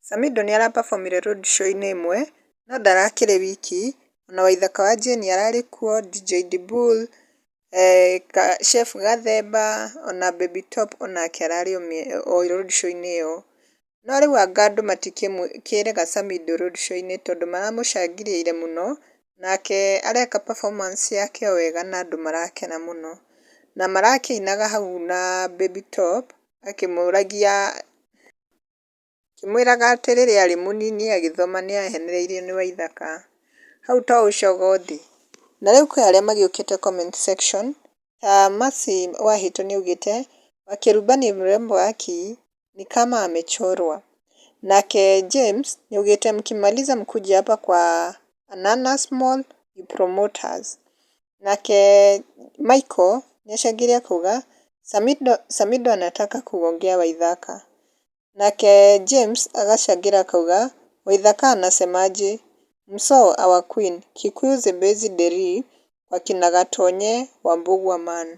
Samidoh nĩarapabomire road show-inĩ ĩmwe no ndarakĩrĩ wiki, ona Waithaka wa Jane ararĩ kuo, DJ Dibul, Chef Gathemba ona Baby Top onake ararĩ o road show-inĩ ĩyo. No rĩu anga andũ matikĩrega Samidoh road show-inĩ tondũ maramũcangĩrĩire mũno, nake areka performance yake o wega na andũ marakena mũno. Na marakĩinaga hau na Baby Top akĩmũragia akĩmwĩraga atĩ rĩrĩa arĩ mũnini agĩthoma nĩ ahenereirio nĩ Waithaka. Hau to ũcogothi. Na rĩu kwĩ arĩa magĩũkĩte comment section ta Mercy Wahĩto nĩaugĩte Wakĩruba ni mrembo haki ni kama amechorwa. Nake James nĩaugĩte mkimaliza mkuje hapa kwa Ananas Mall you promote us. Nake Michael nĩacangĩire akauga Samidoh anataka kugongea Waithaka. Nake James agacangĩra akauga Waithaka anasemaje? Msoo our queen Kikuyu Zebezi Deri kwa kina Gatonye Wambugwa man.